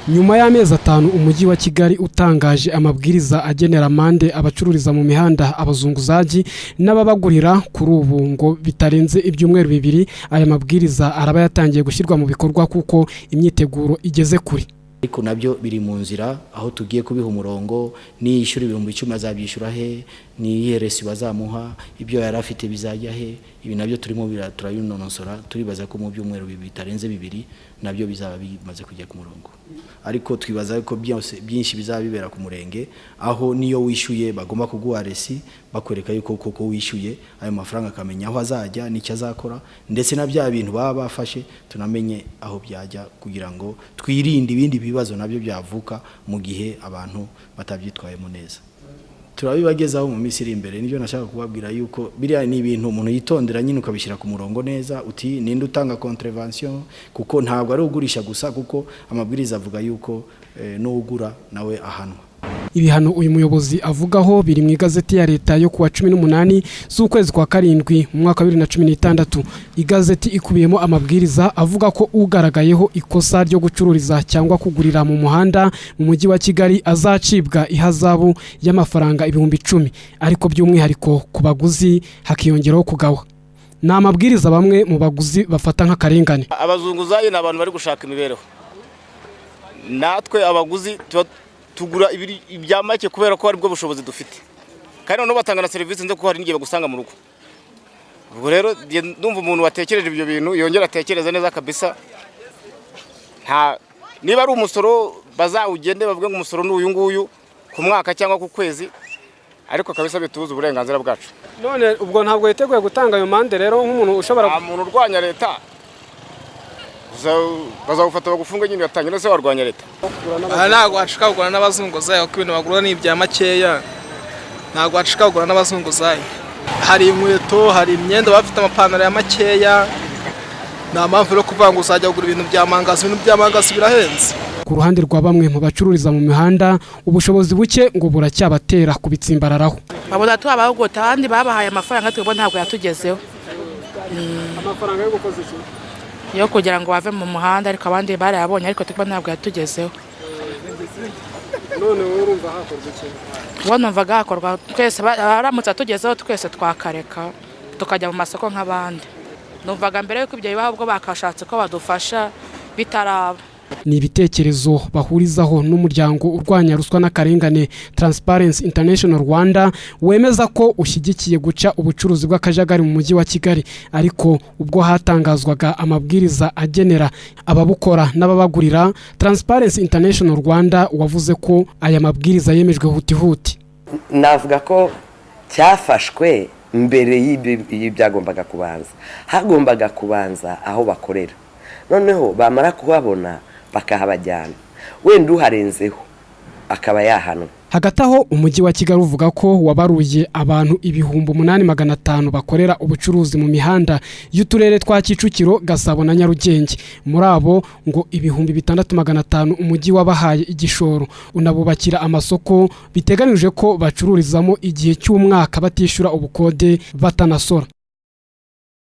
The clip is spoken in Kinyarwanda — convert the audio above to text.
Nyuma y'amezi 5 Umujyi wa Kigali utangaje amabwiriza agenera amande abacururiza mu mihanda, abazunguzaji n'ababagurira, kuri ubu ngo bitarenze ibyumweru 2 aya mabwiriza araba yatangiye gushyirwa mu bikorwa, kuko imyiteguro igeze kure. Ariko nabyo biri mu nzira, aho tugiye kubiha umurongo: niyishyura 10,000 azabyishyura he? Niyihe reçu bazamuha? Ibyo yari afite bizajya he? Ibi nabyo turimo turabinonosora. Turibaza ko mu byumweru bitarenze 2 nabyo bizaba bimaze kujya ku murongo. Ariko twibaza ko byose byinshi bizaba bibera ku murenge, aho niyo wishyuye bagomba kuguha reçu, bakwereka yuko koko wishyuye ayo mafaranga, akamenya aho azajya n'icyo azakora, ndetse na bya bintu baba bafashe tunamenye aho byajya, kugira ngo twirinde ibindi bibazo nabyo byavuka mu gihe abantu batabyitwayemo neza. Turabibagezaho mu minsi iri imbere. Nibyo nashaka kubabwira, yuko biriya ni ibintu umuntu yitondera nyine, ukabishyira ku murongo neza, uti ninde utanga contravention? Kuko ntabwo ari ugurisha gusa, kuko amabwiriza avuga yuko n'ugura nawe ahanwa. Ibihano uyu muyobozi avugaho biri mu igazeti ya leta yo kuwa 18 z'ukwezi kwa karindwi mu mwaka wa 2016. Igazeti ikubiyemo amabwiriza avuga ko ugaragayeho ikosa ryo gucururiza cyangwa kugurira mu muhanda mu Mujyi wa Kigali azacibwa ihazabu y'amafaranga 10,000, ariko by'umwihariko ku baguzi hakiyongeraho kugawa. Ni amabwiriza bamwe mu baguzi bafata nk'akarengane. Abazunguzayi ni abantu bari gushaka imibereho. Natwe abaguzi tuba tugura ibya make kubera ko aribwo bushobozi dufite, kandi noneho batanga na serivisi nziza, kuko hari n'igihe bagusanga mu rugo. Ubwo rero ndumva umuntu watekereje ibyo bintu yongera atekereza neza kabisa. Nta niba ari umusoro, bazawugende bavuge ngo umusoro ni uyu nguyu ku mwaka cyangwa ku kwezi, ariko kabisa bitubuza uburenganzira bwacu. None ubwo ntabwo yiteguye gutanga ayo mande rero, nk'umuntu ushobora? Nta muntu urwanya leta bazawufata bagufunge nyine, ugatangira se warwanya leta? Aha ntabwo wacika kugura n'abazunguzayi, kuko ibintu bagura ni ibya makeya. Ntabwo wacika kugura n'abazunguzayi. Hari inkweto, hari imyenda, bafite amapantaro ya makeya. Nta mpamvu yo kuvuga ngo uzajya kugura ibintu bya mangazi. Ibintu bya mangazi birahenze. Ku ruhande rwa bamwe mu bacururiza mu mihanda, ubushobozi buke ngo buracyabatera kubitsimbararaho. Babona tubabagota, abandi babahaye amafaranga, twebwe ntabwo yatugezeho. Amafaranga yo gukoza iki? Yo kugira ngo bave mu muhanda, ariko abandi barayabonye, ariko twebwe ntabwo yatugezeho. None wowe urumva hakorwa iki? Ubwo numvaga hakorwa twese aramutse atugezeho, twese twakareka tukajya mu masoko nk'abandi. Numvaga mbere y'uko ibyo bibaho, ubwo bakashatse ko badufasha bitaraba. Ni ibitekerezo bahurizaho n'umuryango urwanya ruswa n'akarengane, Transparency International Rwanda, wemeza ko ushyigikiye guca ubucuruzi bw'akajagari mu Mujyi wa Kigali. Ariko ubwo hatangazwaga amabwiriza agenera ababukora n'ababagurira, Transparency International Rwanda wavuze ko aya mabwiriza yemejwe hutihuti. Navuga ko cyafashwe mbere y'ibyagombaga kubanza. Hagombaga kubanza aho bakorera, noneho bamara kuhabona bakahabajyana, wenda uharenzeho akaba yahanwa. Hagati aho, Umujyi wa Kigali uvuga ko wabaruye abantu 8500 bakorera ubucuruzi mu mihanda y'uturere twa Kicukiro, Gasabo na Nyarugenge. Muri abo ngo 6500 umujyi wabahaye igishoro, unabubakira amasoko biteganijwe ko bacururizamo igihe cy'umwaka batishyura ubukode, batanasora.